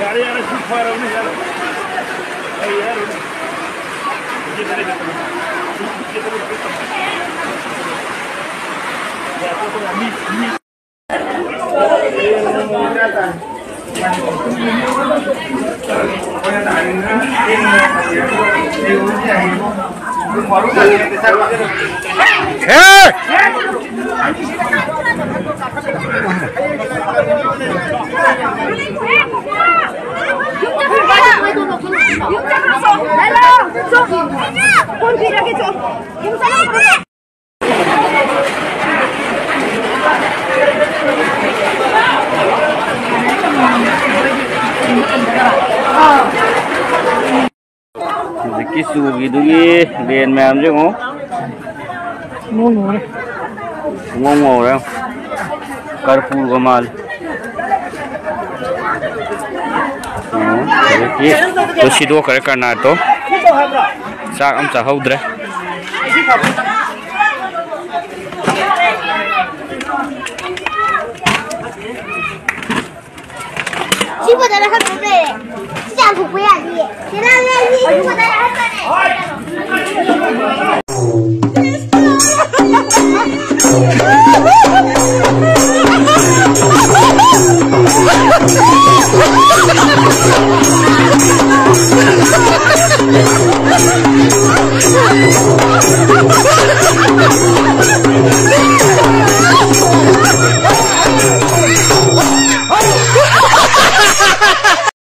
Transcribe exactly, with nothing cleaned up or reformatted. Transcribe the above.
ꯌꯥꯔꯦ, ꯌꯥꯔꯦ, ꯁꯤ ꯐꯔꯕꯅꯤ, ꯌꯥꯔꯦ꯫ ꯑꯩ ꯌꯥꯔꯦ꯫ ꯃꯤ, ꯃꯤ꯫ ꯍꯦ! ꯍꯧꯖꯤꯛꯀꯤ ꯆꯨꯒꯤꯗꯨꯒꯤ ꯂꯦꯟ ꯃꯌꯥꯝꯁꯦ ꯌꯦꯡꯉꯣ꯫ ꯄꯨꯡꯉꯧ ꯉꯧꯔꯦ꯫ ꯄꯨꯡꯉꯧ ꯉꯧꯔꯦ꯫ ꯀꯔꯄꯨꯔꯒ ꯃꯥꯜꯂꯦ꯫ ꯎꯝ, ꯍꯧꯖꯤꯛꯇꯤ ꯂꯣꯏ ꯁꯤꯗꯣꯛꯈ꯭ꯔꯦ ꯀꯔꯅꯥꯠꯇꯣ꯫ ꯆꯥꯛ ꯑꯃ ꯆꯥꯍꯧꯗ꯭ꯔꯦ꯫ ꯁꯤ ꯐꯖꯅ ꯍꯟꯗꯣꯛꯈ꯭ꯔꯦ꯫ ꯁꯤ ꯆꯥꯝꯊꯣꯛꯄ ꯌꯥꯅꯤꯌꯦ꯫ ꯁꯤ ꯐꯖꯅ ꯍꯟꯗꯣꯛꯈ꯭ꯔꯦ꯫